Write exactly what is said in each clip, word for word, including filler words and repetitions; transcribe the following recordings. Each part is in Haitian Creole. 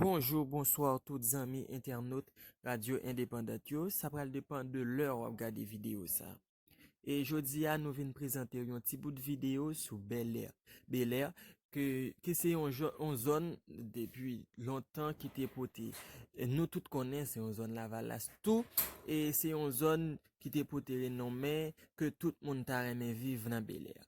Bonjou, bonswa tout zanmi entènot Radyo Endepandant yo. Sa pral depann de lè w ap gade videyo sa. E jodi a, nou vin prezante w yon ti bout videyo sou Bèlè. Bèlè, ke, ke se yon, yon zòn depi lontan ki te pote, e nou tout konnen se yon zòn Lavalas tou, e se yon zòn ki te pote renonmen ke tout moun ta renmen viv nan Bèlè.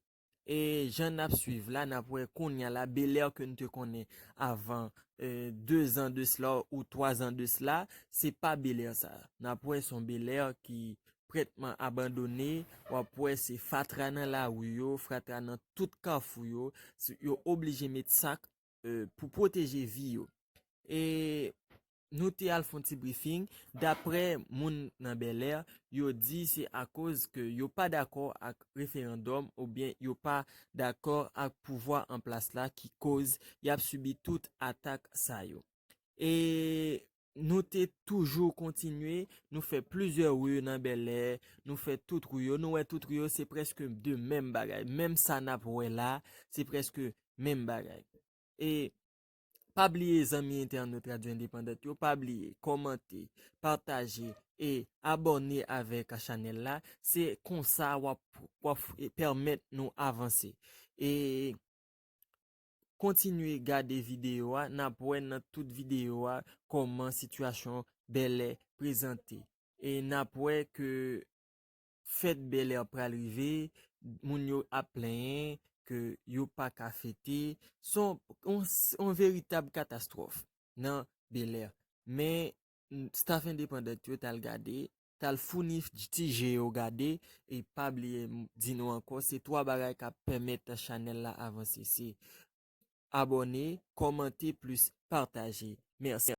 E jan n ap swiv la, n ap wè kounye a la, Bèlè ke n te konnen avan, e, de zan de sila ou twa zan de sila, se pa Bèlè sa. N ap wè se yon Bèlè ki prètman abandone, w ap wè se fatra nan lari yo, fatra nan tout kafou yo, yo oblije met sak, e, pou pwoteje vi yo. E nou te al fè yon ti briefing. Daprè moun nan Bèlè, yo di se akoz ke yo pa dakò ak referandòm oubyen yo pa dakò ak pouvwa an plas la ki koz y ap sibi tout atak sa yo. E nou te toujou kontinye, nou fè plizyè ri nan Bèlè, nou fè tout ri yo, nou wè tout ri yo se prèske de menm bagay. Menm sa n ap wè la, se prèske menm bagay. E pa bliye zanmi entènot Radyo Endepandant yo, pa bliye kòmante, pataje e abòne avèk chanèl la. Se konsa w ap, w ap pèmèt nou avanse. E kontinye gade videyo a, n ap wè nan tout videyo a kòman sitiyasyon Bèlè prezante. E n ap wè ke fèt Bèlè pral rive, moun yo ap plenyen ke yo pa ka fete. Se yon, yon, yon veritab katastwòf nan Bèlè. Men, staff Endepandant yo t al gade, t al founi ti je yo gade, e pa bliye m di nou ankò, se twa bagay k ap pèmèt chanèl la avanse. Se abòne, kòmante, plis pataje. Mèsi.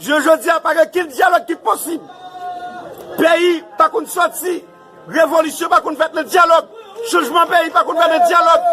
Jounen jodi a, pa gen okenn dyalòg ki posib. Peyi pa konn sòti, revolisyon pa konn fèt nan dyalòg, chanjman peyi pa konn fèt nan dyalòg.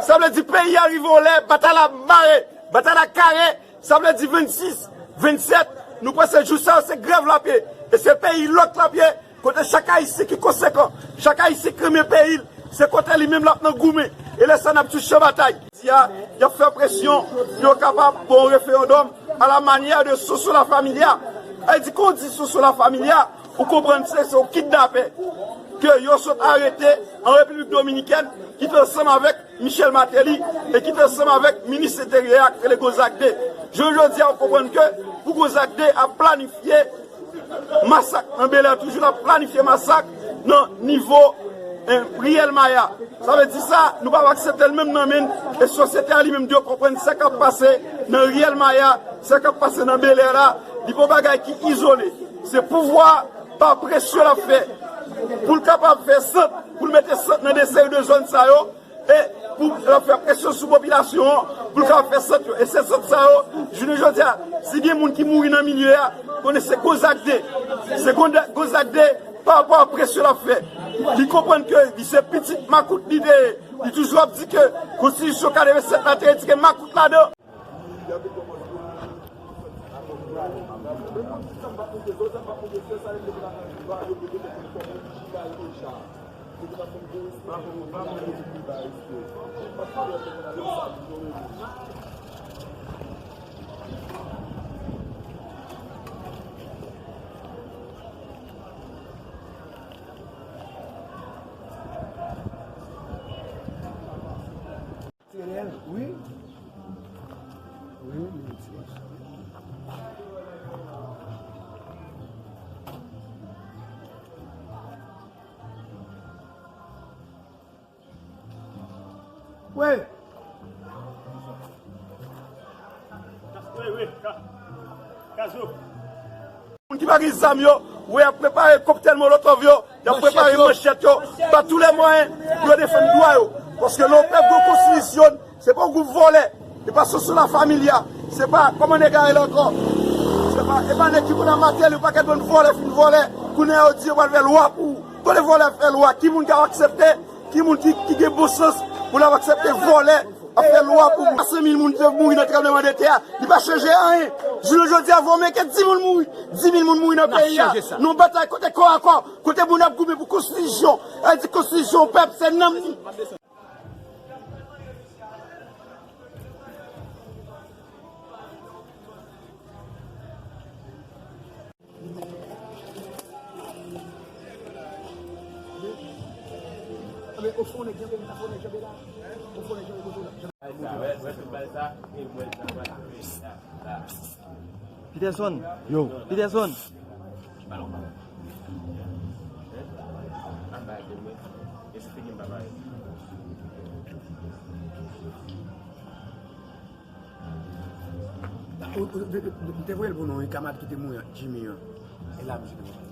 Sa vle di peyi a rive yon lè, batay la mare, batay la kare, sa vle di vennsis, vennsèt, nou panse jou sa yo se grèv l ap ye. E se peyi lòt l ap ye, kote chak Ayisyen ki konsekan, chak Ayisyen ki renmen peyi l, se kote li menm l ap nan goumen. E lè sa n ap sou chan batay. Jodi a, y ap fè presyon pou yo kapab ba yon referandòm à la manière de Soso La Familia. Sa vle di, kan w di Soso La Familia, ou konprann se, se yon kidnapè ke yo sot arete an Repiblik Dominikèn, ki te ansanm avèk Michel Martelly e ki te ansanm avèk minis enteryè a, ki rele Gonzague de. Jounen jodi a, ou konprann ke pou Gonzague de ap planifye masak nan Bèlè, toujou l ap planifye masak nan nivo, eh, Riyèl Maya. Sa vle di sa, nou p ap aksepte l menm nan men n, e sosyete a li menm dwe konprann sa k ap pase nan Riyèl Maya, sa k ap pase nan Bèlè la, li pa yon bagay ki izole. Se pouvwa pa presyon l ap fè pou l kapab fè sant, pou l mete sant nan de seri de zòn sa yo, e pou l ap fè presyon sou popilasyon an, pou l kapab fè sant yo. E se sant sa yo, jounen jodi a, si gen moun ki mouri nan milye a, konnen se Gonzague de. Se Gonda-, Gonzague de, pa rapò a presyon l ap fè. Li konprann ke li se pitit makout li te ye. Li toujou ap di ke konstitisyon katrevennsèt la te retire makout ladan. Wi. Wi, wi, wi. Wi. Wi, wi, ka-, Kazo. Moun ki pa gen zam yo, wi, y ap prepare koktèl molotov yo, y ap prepare manchèt yo, pa tou lè mwayen pou yo defann dwa yo. Paske lè yon pèp gen yon konstitisyon, se pa yon gwoup vòlè E pa Soso la Familia, se pa kòman nèg la rele ankò. Se pa, e pa nèg ki konn ap matyèl, yon pakèt bann vòlè fin vòlè. Kounye a yo di yo pral fè lwa pou ou. Kote vòlè fè lwa? Ki moun k ap aksepte? Ki moun ki, ki gen bon sans pou l ap aksepte vòlè ap fè lwa pou moun? Senk mil moun te mouri nan tranblemanntè a, li pa chanje anyen. Jounen jodi a, Vòmèken, dis moun mouri. Dis mil moun mouri nan peyi a. Nan batay kote kò a kò, kote moun ap goumen pou konstitisyon. Sa vle di konstitisyon pèp, se nanm li. Peterson, yo, Peterson. Ou, ou, de, de, de, m te voye l pou nou, wi, kamarad ki te mouri an, Jimmy an. E la, misye te mouri.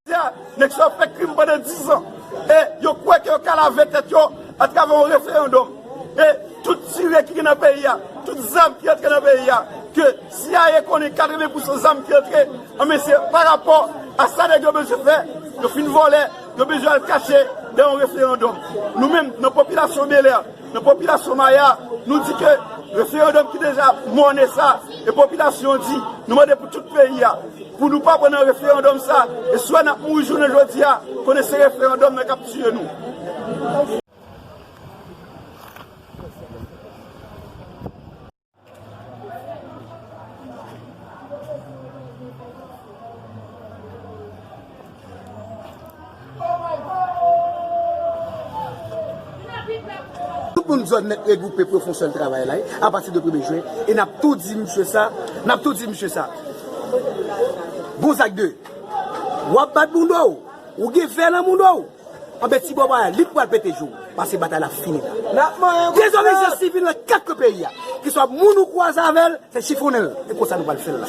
Ya, nèg sa yo fè krim pandan dizan. E yo kwè ke yo ka lave tèt yo atravè yon referandòm. E tout tire ki gen nan peyi a, tout zam ki antre nan peyi a, ke C I A konnen katreven pousan zam ki antre, anben se pa rapò a sa nèg yo bezwen fè, yo fin vòlè, yo bezwen al kache dèyè yon referandòm. Nou menm, nan popilasyon Bèlè, nan popilasyon Maya, nou di ke referandòm ki deja mòne sa, e popilasyon di, nou mande pou tout peyi a, pou nou pa pran nan referandòm sa, e swè n ap mouri jounen jodi a, konnen se referandòm nan k ap tiye nou. Tout moun zòn nèt regwoupe pou yo fè yon sèl travay la, wi, apati de premye jen, e n ap tou di misye sa, n ap tou di misye sa. Gonzague de, w ap bat bounda w, ou gen vè nan bounda w. Anben ti bò bagay, li pral pete jou, paske batay la fini la. Dezòbeyisans sivil nan kat kwen peyi a, kiswa moun ou kwaze avè l, se chifonnen l, e konsa nou pral fè l la.